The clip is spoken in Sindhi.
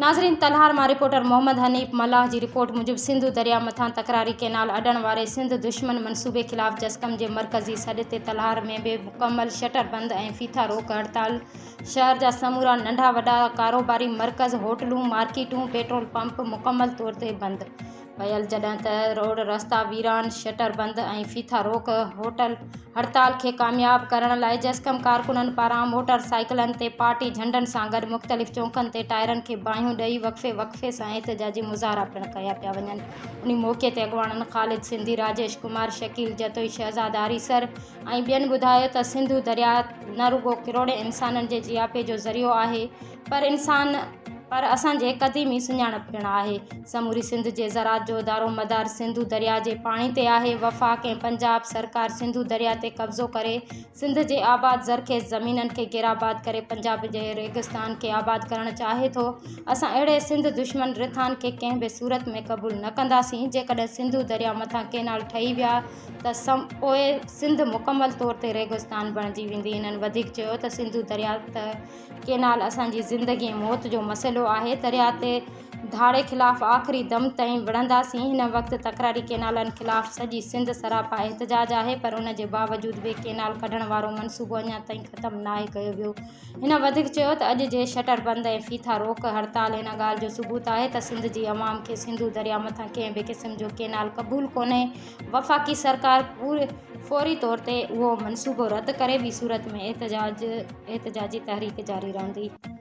ناظرين تلهار مان رپورٽر محمد حنيف ملاح جي رپورٽ موجب سنڌو درياء مٿان تڪراري ڪئنال اڏڻ واري سنڌ دشمن منصوبي خلاف جسقم جي مرڪزي سڏ تي تلهار ۾ به مڪمل شٽر بند ۽ ڦيٿا روڪ هڙتال شهر جا سمورا ننڍا وڏا ڪاروباري مرڪز هوٽلون مارڪيٽون پيٽرول پمپ مڪمل طور تي بند پيل جڏهن ته روڊ رستا ويران، شٽر بند ۽ ڦيٿا روڪ هوٽل هڙتال کي ڪامياب ڪرڻ لاء جسقم ڪارڪنن پاران موٽر سائيڪلن تي پارٽي جهنڊن سان گڏ مختلف چونڪن تي ٽائرن کي باهيون ڏئي وقفي وقفي سان احتجاجي مظاهرا پڻ ڪيا پيا وڃن انهي موقعي تي اڳواڻن خالد سنڌي، راجيش ڪمار، شڪيل جتوئي، شهزاد آريسر ۽ ٻين ٻڌايو ته سنڌو درياء نه رڳو ڪروڙين انسانن جي جياپي جو ذريعو آهي پر انسان پر اسان جي قديمي سڃاڻپ پڻ آهي. سموري سنڌ جي زراعت جو دارومدار سنڌو درياء جي پاڻي تي آهي. وفاق ۽ پنجاب سرڪار سنڌو درياء تي قبضو ڪري سنڌ جي آباد زرخيز زمينن کي غيرآباد ڪري پنجاب جي ريگستان کي آباد ڪرڻ چاهي ٿو. اسان اهڙي سنڌ دشمن رٿائن کي ڪنهن به صورت ۾ قبول نه ڪنداسين. جيڪڏهن سنڌو درياء مٿان ڪئنال ٺهي ويا ته پوء سنڌ مڪمل طور تي ريگستان بڻجي ويندي. هنن وڌيڪ چيو ته سنڌو درياء ته ڪينال اسان جي زندگي ۽ موت جو مسئلو آهي، درياء تي ڌاڙي خلاف آخري دم تائين وڙهنداسين، هن وقت تڪراري ڪينالن خلاف سڄي سنڌ سراپا احتجاج آهي پر ان جي باوجود به ڪينال ڪڍڻ وارو منصوبو اڃا تائين ختم ناهي ڪيو ويو. هن وڌيڪ چيو ته اڄ جي شٽر بند ۽ ڦيٿا روڪ هڙتال ان ڳالهه جو ثبوت آهي ته سنڌ جي عوام کي سنڌو درياء مٿان ڪنهن به قسم جو ڪينال قبول ڪونهي، وفاقي سرڪار فوري طور تي اهو منصوبو رد ڪري ٻي صورت ۾ احتجاج احتجاجي تحريڪ جاري رهندي.